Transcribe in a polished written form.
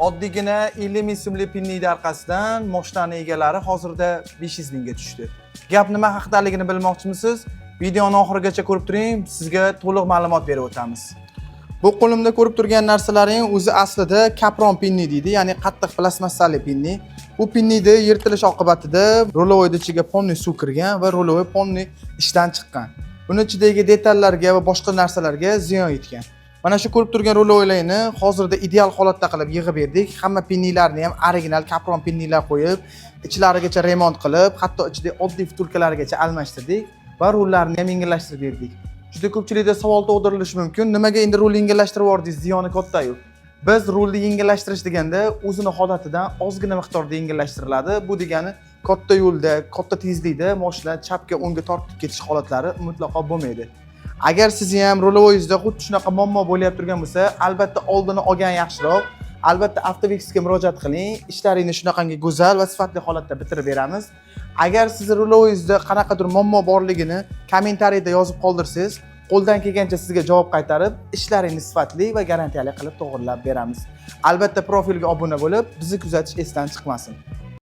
Oddiygina 50 ming so'mlik pinnikni orqasidan moshinani egalari hozirda 500 mingga tushdi. Gap nima haqidaligini bilmoqchimisiz? Videoni oxirigacha ko'rib turing, sizga to'liq ma'lumot berib o'tamiz. Bu qo'limda ko'rib turgan narsalaring o'zi aslida kapron pinni deydi, ya'ni qattiq plastmassali pinni. Bu pinnini yirtilish oqibatida rulovoyni ichiga polniy suv kirgan va rulovoy polniy ishdan chiqqan. Buni ichidagi detallarga va boshqa narsalarga ziyon yetgan. Mana shu ko'rib turgan rulovoylarni hozirda ideal holatda qilib yig'ib berdik. Hamma pinnilarni ham original kapron pinnilar qo'yib, ichlarigacha remont qilib, hatto ichidagi oddiy vtulkalarigacha almashtirdik va rullarni ham yengillashtirib berdik. Juda ko'pchilikda savol tug'dirilishi mumkin. Nimaga endi rulni yengillashtirib yubordingiz? Ziyoni katta-yu. Biz rulni yengillashtirish deganda o'zini holatidan ozgina miqdorda yengillashtiriladi. Bu degani katta yo'lda, katta tezlikda mashina chapga, o'ngga tortib ketish holatlari mutlaqo bo'lmaydi. Agar sizni ham rulovoyingizda xuddi shunaqa muammo bo'layotgan turgan bo'lsa, albatta oldini olgan yaxshiroq. Albatta Avtovixga murojaat qiling. Ishlaringni shunaqangi go'zal va sifatli holatda bitirib beramiz. Agar sizni rulovoyingizda qanaqadir muammo borligini kommentariyda yozib qoldirsangiz, qo'ldan kelgancha sizga javob qaytarib, ishlaringni sifatli va garantiyali qilib to'g'irlab beramiz. Albatta profilga obuna bo'lib, bizni kuzatish esdan chiqmasin.